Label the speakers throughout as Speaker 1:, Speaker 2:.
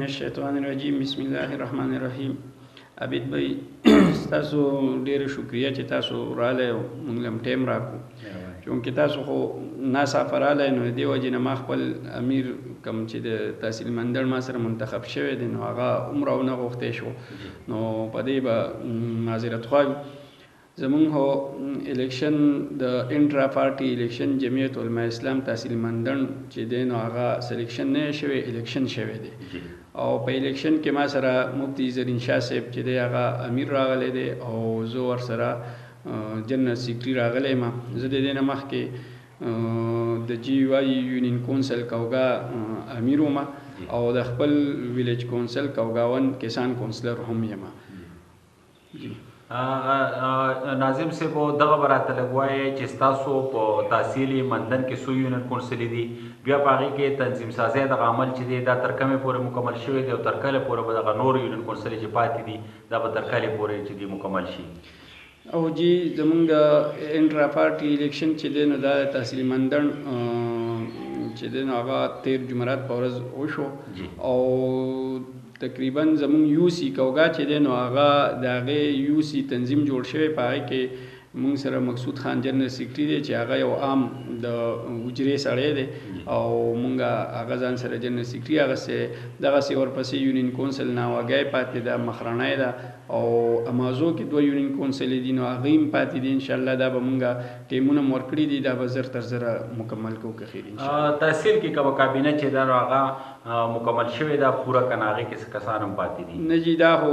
Speaker 1: من الشیطان الرجیم، بسم الله الرحمن الرحیم. عابد بھائی، تاسو ډېر شکریه چې تاسو رالی او موږ له هم ټایم راکړو، چونکې تاسو خو ناڅاپه رالی، نو د دې وجې نه ما خپل امیر کوم چې د تحصیل مندړ ما سره منتخب شوی دی، نو هغه هم راونه غوښتی شو، نو په دې به معذرت خواه یو. زمونږ هو الیکشن د انټرا پارټي الیکشن جمعیت علماء اسلام تحصیل مندڼ چې دی، نو هغه سلیکشن نه شوی، الیکشن شوی دی. او په الیکشن کې ما سره مفتي زرین شاه صاحب چې دی هغه امیر راغلی دی او زه ورسره جنرال سیکرټري راغلی یم. زه د دې نه مخکې د جی وای یونین کونسل کوګا امیر وم او د خپل ویلیج کونسل کوګاون کسان کونسلر هم یم. جی.
Speaker 2: ناظم صاحب، دغه به راته لږ وایې چې ستاسو په تحصیل مندن کې څو یونین کونسلې دي، بیا په هغې کې تنظیم سازی دغه عمل چې دی دا تر کومې پورې مکمل شوی دی، او تر کله پورې به دغه نور یونین کونسلې چې پاتې دي دا به تر کلې پورې چې دی مکمل شي؟
Speaker 1: او جی، زمونږ انټرا پارټي الیکشن چې دی نو دا تحصیل مندن چې دی نو هغه تیر جمعرات په ورځ وشو. او تقریبا زمونږ یو سی کوګا چې دی نو هغه د هغې یو سی تنظیم جوړ شوی، په هغې کې مونږ سره مقصود خان جنرال سیکرټري دی چې هغه یو عام د حجرې سړی دی او مونږ هغه ځان سره جنرال سیکرټري اخیستی. دغسې ورپسې یونین کونسل ناوګۍ پاتې ده، مخرڼۍ ده او امازو کې دوه یونین کونسلې دي، نو هغې هم پاتې دي. انشاءالله دا به مونږ ټیمونه هم ورکړي دي، دا به زر تر زره مکمل کوو که خیر انشاءالله.
Speaker 2: تحصیل کې کومه کابینه چې ده نو هغه مکمل شوې ده پوره که نه هغې کې څه کسان هم پاتې دي؟
Speaker 1: نه جي، دا خو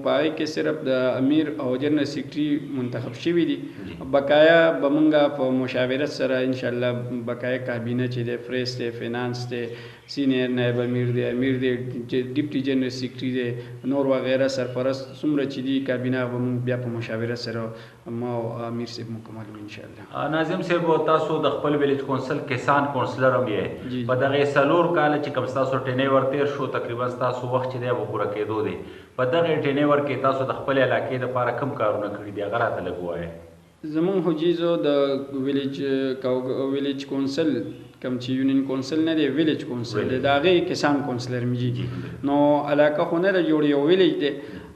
Speaker 1: په هغې کې صرف د امیر او جنرال سیکرټري منتخب شوي دي. بقایا به مونږ په مشاورت سره انشاءالله بقایا کابینه چې دی، فریس دی، فینانس دی، سینیر نایب امیر دی، امیر دی، ډیپټي جنرال سیکرټري دی، نور وغیره سرپرست څومره چې دي کابینه به مونږ بیا په مشاورت سره ما او امیر صاحب مکمل انشاءالله.
Speaker 2: ناظم صاحب، تاسو د خپل ویلیج کونسل کسان کونسلر هم یې. په دغې 4 کاله چې کوم ستاسو ټینیور تېر شو، تقریبا ستاسو وخت چې دی به پوره کېدو دی، په دغې ټینیور کې تاسو د خپلې علاقې دپاره کوم کارونه کړي دي، هغه راته لږ ووایئ.
Speaker 1: زمونږ حجیزو د ویلیج کونسل کوم چې یونین کونسل نه دی، ویلیج کونسل دی، د هغې کسان کونسلر مې جي. نو علاقه خو نه ده جوړ، یو ویلیج دی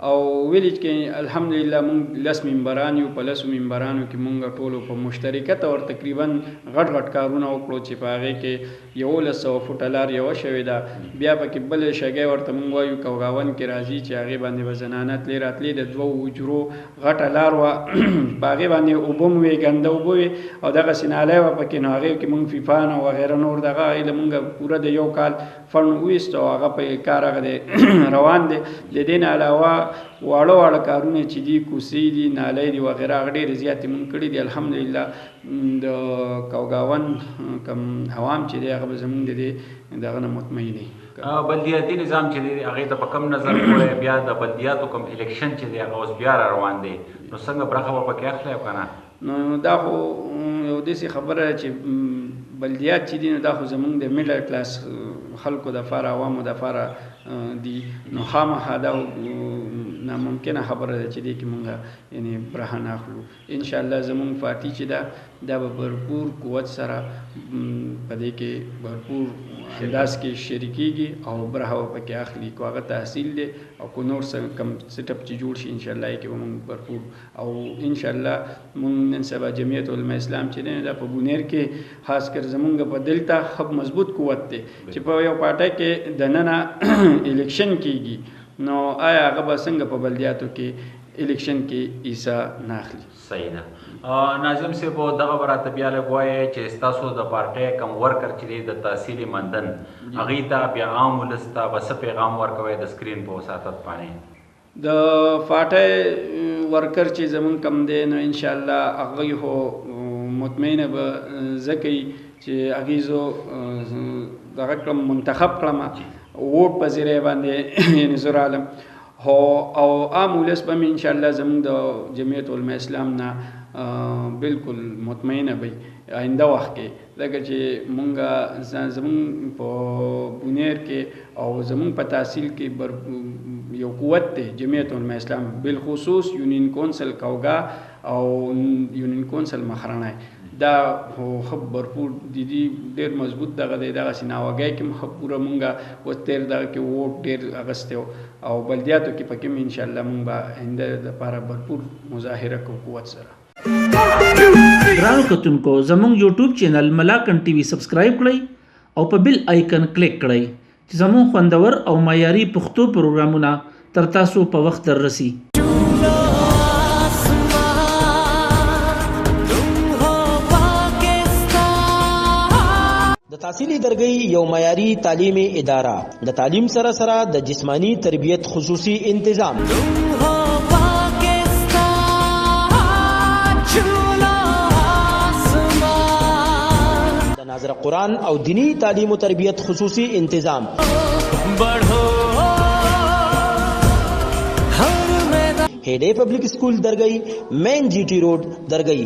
Speaker 1: او ویلیج کې الحمدلله مونږ 10 ممبران یو. په 10 ممبرانو کې مونږ ټولو په مشترکه طور تقریبا غټ غټ کارونه وکړو چې په هغې کې 1100 فوټه لار یوه شوې ده، بیا پکې بله شګۍ ورته مونږ وایو کوګاون کې راځي چې هغې باندې به زنانه تلې راتلې، د دوو حجرو غټه لار وه، په هغې باندې اوبه هم وې، ګنده اوبه وې او دغسې نالی وه پکې. نو هغې کې مونږ فیفان او وغیره نور دغه هغې له مونږ پوره د یو کال فنډ وویست او هغه په کار هغه دی روان دی. د دې نه علاوه واړه واړه کارونه چې دي، کوڅې دي، نالۍ دي وغیره، هغه ډېرې زیاتې مونږ کړي دي. الحمدلله د کوګاون کوم عوام چې دی هغه به زمونږ د دې دغه نه مطمئن دي.
Speaker 2: بلدیاتي نظام چې دی هغې ته په کوم نظر ګورئ؟ بیا د بلدیاتو کوم الیکشن چې دی هغه اوس بیا را روان دی، نو څنګه برخه به پکې اخلئ او که نه؟
Speaker 1: نو دا خو یو داسې خبره ده چې بلدیات چې دي نو دا خو زمونږ د میډل کلاس خلکو دپاره، عوامو دپاره دي، نو خامخا دا ناممکنه خبره ده چې دې کې مونږ یعنې برخه نه اخلو. انشاءالله زمونږ پارټي چې ده دا به بھرپور قوت سره په دې کې بھرپور انداز کې شریکېږي او برخه به پکې اخلي، که هغه تحصیل دی او که نور څه کوم سیټ اپ چې جوړ شي انشاءالله یې کې به مونږ بھرپور. او انشاءالله مونږ نن سبا جمعیت علماء اسلام چې دی دا په بونیر کې خاص کر زمونږ په دلته ښه مضبوط قوت دی چې په یو پارټۍ کې دننه الیکشن کیږي، نو آیا هغه به څنګه په بلدیاتو کې الیکشن کې حصه نه اخلي؟
Speaker 2: صحیح ده. ناظم صاحب، دغه به راته بیا لږ ووایئ چې ستاسو د پارټۍ کوم ورکر چې دی د تحصیل مندن هغې ته بیا عام ولس ته به څه پیغام ورکوئ د سکرین په وساطت باندې؟
Speaker 1: د پارټۍ ورکر چې زمونږ کم دی نو انشاءالله هغوی خو مطمئنه به ځکه وي چې هغوی زه دغه کړم، منتخب کړم ووټ په ذریعه باندې، یعنې زه رالم. هو او عام ولس به مې انشاءالله زمونږ د جمعیت علماء اسلام نه بالکل مطمئنه به آینده وخت کې، ځکه چې مونږه زمونږ په بونیر کې او زمونږ په تحصیل کې یو قوت دی جمعیت علماء اسلام، بالخصوص یونین کونسل کوګا او یونین کونسل مخرانه، دا خو برپور دي دي، ډېر مضبوط دغه دی. دغسې ناوګۍ کې هم ښه پوره مونږه اوس تېر دغه کې ووټ ډېر اخیستی او بلدیاتو کې پکې هم انشاءالله مونږ به آینده دپاره برپور مظاهره کوو قوت سره.
Speaker 3: ګرانو کتونکو، زموږ یوټیوب چینل ملاکنډ ټي وي سبسکرایب کړئ او په بیل آیکن کلیک کړئ چې زموږ خوندور او معیاري پښتو پروګرامونه تر تاسو په وخت در رسي.
Speaker 4: د تحصیلي درګۍ یو معیاري تعلیمي اداره، د تعلیم سره سره د جسماني تربیت خصوصي انتظام، د ناظر قرآن او دینی تعلیم و تربیت خصوصي انتظام، هیډې پبلک سکول درګۍ، مین جی ټي روډ درګۍ.